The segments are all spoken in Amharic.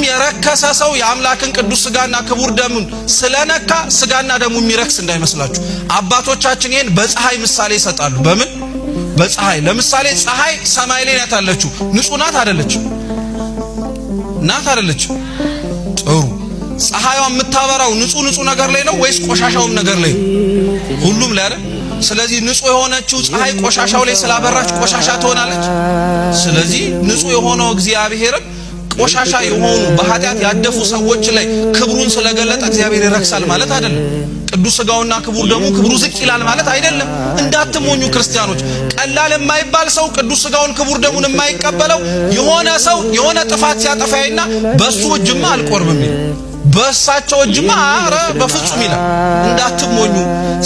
የረከሰ ሰው የአምላክን ቅዱስ ስጋና ክቡር ደሙን ስለነካ ስጋና ደሙ የሚረክስ እንዳይመስላችሁ። አባቶቻችን ይህን በፀሐይ ምሳሌ ይሰጣሉ። በምን? በፀሐይ። ለምሳሌ ፀሐይ ሰማይ ላይ ናት ያለችው። ንጹህ ናት አይደለች? ናት አይደለች? ጥሩ። ፀሐይዋ የምታበራው ንጹህ ንጹህ ነገር ላይ ነው ወይስ ቆሻሻውም ነገር ላይ ነው? ሁሉም ላይ አይደል? ስለዚህ ንጹህ የሆነችው ፀሐይ ቆሻሻው ላይ ስላበራች ቆሻሻ ትሆናለች። ስለዚህ ንጹህ የሆነው እግዚአብሔርም ቆሻሻ የሆኑ በኃጢአት ያደፉ ሰዎች ላይ ክብሩን ስለገለጠ እግዚአብሔር ይረክሳል ማለት አይደለም። ቅዱስ ስጋውና ክቡር ደሙ ክብሩ ዝቅ ይላል ማለት አይደለም። እንዳትሞኙ ክርስቲያኖች። ቀላል የማይባል ሰው ቅዱስ ስጋውን ክቡር ደሙን የማይቀበለው የሆነ ሰው የሆነ ጥፋት ሲያጠፋይና በሱ እጅማ አልቆርብም ይላል። በእሳቸው እጅማ ኧረ በፍጹም ይላል። እንዳትሞኙ።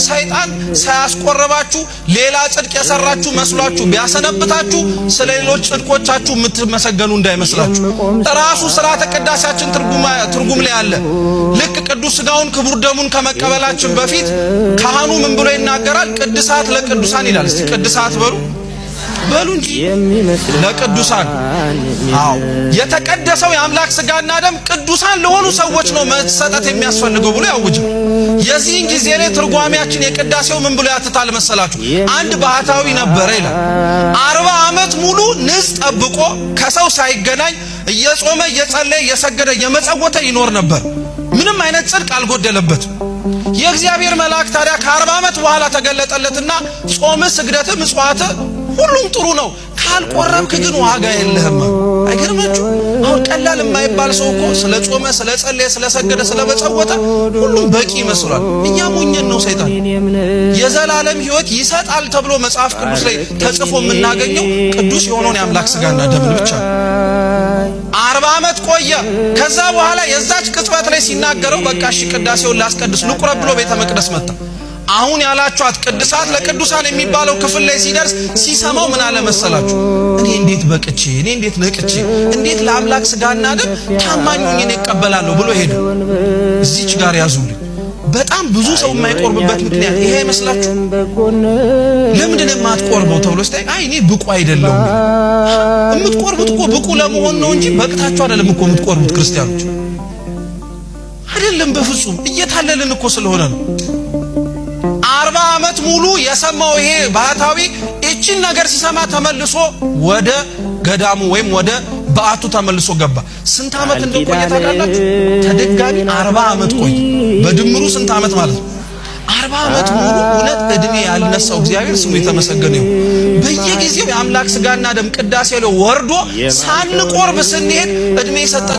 ሰይጣን ሳያስቆርባችሁ ሌላ ጽድቅ የሰራችሁ መስሏችሁ ቢያሰነብታችሁ ስለ ሌሎች ጽድቆቻችሁ የምትመሰገኑ እንዳይመስላችሁ። ራሱ ስርዓተ ቅዳሴያችን ትርጉም ላይ አለ። ልክ ቅዱስ ስጋውን ክቡር ደሙን ከመቀበላችን በፊት ካህኑ ምን ብሎ ይናገራል? ቅድሳት ለቅዱሳን ይላል። እስቲ ቅድሳት በሉ በሉ እንጂ፣ ለቅዱሳን። አዎ፣ የተቀደሰው የአምላክ ስጋና ደም ቅዱሳን ለሆኑ ሰዎች ነው መሰጠት የሚያስፈልገው ብሎ ያውጃል። የዚህን ጊዜ ላይ ትርጓሜያችን የቅዳሴው ምን ብሎ ያትታል መሰላችሁ? አንድ ባህታዊ ነበረ ይላል። 40 ዓመት ሙሉ ንጽ ጠብቆ ከሰው ሳይገናኝ እየጾመ፣ እየጸለየ፣ እየሰገደ፣ እየመጸወተ ይኖር ነበር። ምንም አይነት ጽድቅ አልጎደለበትም። የእግዚአብሔር መልአክ ታዲያ ከ40 ዓመት በኋላ ተገለጠለትና ጾም፣ ስግደት፣ ምጽዋት ሁሉም ጥሩ ነው፣ ካልቆረብክ ግን ዋጋ የለህም። አይገርማችሁ? አሁን ቀላል የማይባል ሰው እኮ ስለ ጾመ፣ ስለ ጸለየ፣ ስለ ሰገደ፣ ስለ መጸወተ ሁሉም በቂ ይመስሏል። እያሞኘን ነው ሰይጣን። የዘላለም ሕይወት ይሰጣል ተብሎ መጽሐፍ ቅዱስ ላይ ተጽፎ የምናገኘው ቅዱስ የሆነውን የአምላክ ስጋና ደምን ብቻ ነው። 40 ዓመት ቆየ። ከዛ በኋላ የዛች ቅጽበት ላይ ሲናገረው በቃ እሺ ቅዳሴውን ላስቀድስ ልቁረብ ብሎ ቤተ መቅደስ መጣ። አሁን ያላችኋት ቅድሳት ለቅዱሳን የሚባለው ክፍል ላይ ሲደርስ ሲሰማው ምን አለ መሰላችሁ? እኔ እንዴት በቅቼ፣ እኔ እንዴት ነቅቼ፣ እንዴት ለአምላክ ስጋና ደም ታማኝ ሆኜ እኔ እቀበላለሁ ብሎ ሄደ። እዚች ጋር ያዙልኝ። በጣም ብዙ ሰው የማይቆርብበት ምክንያት ይሄ አይመስላችሁ? ለምንድን ነው የማትቆርበው ተብሎ ሲታይ አይ እኔ ብቁ አይደለሁም። የምትቆርቡት እኮ ብቁ ለመሆን ነው እንጂ በቅታችሁ አይደለም እኮ የምትቆርቡት ክርስቲያኖች። አይደለም በፍጹም፣ እየታለልን እኮ ስለሆነ ነው። 40 ዓመት ሙሉ የሰማው ይሄ ባህታዊ እቺን ነገር ሲሰማ ተመልሶ ወደ ገዳሙ ወይም ወደ በዓቱ ተመልሶ ገባ። ስንት ዓመት እንደቆየ ታውቃላችሁ? ተደጋሚ 40 ዓመት ቆየ። በድምሩ ስንት ዓመት ማለት ነው? 40 ዓመት ሙሉ። እውነት እድሜ ያልነሳው እግዚአብሔር ስሙ የተመሰገነ ይሁን። በየጊዜው የአምላክ ስጋና ደም ቅዳሴ ላይ ወርዶ ሳንቆርብ ስንሄድ እድሜ የሰጠ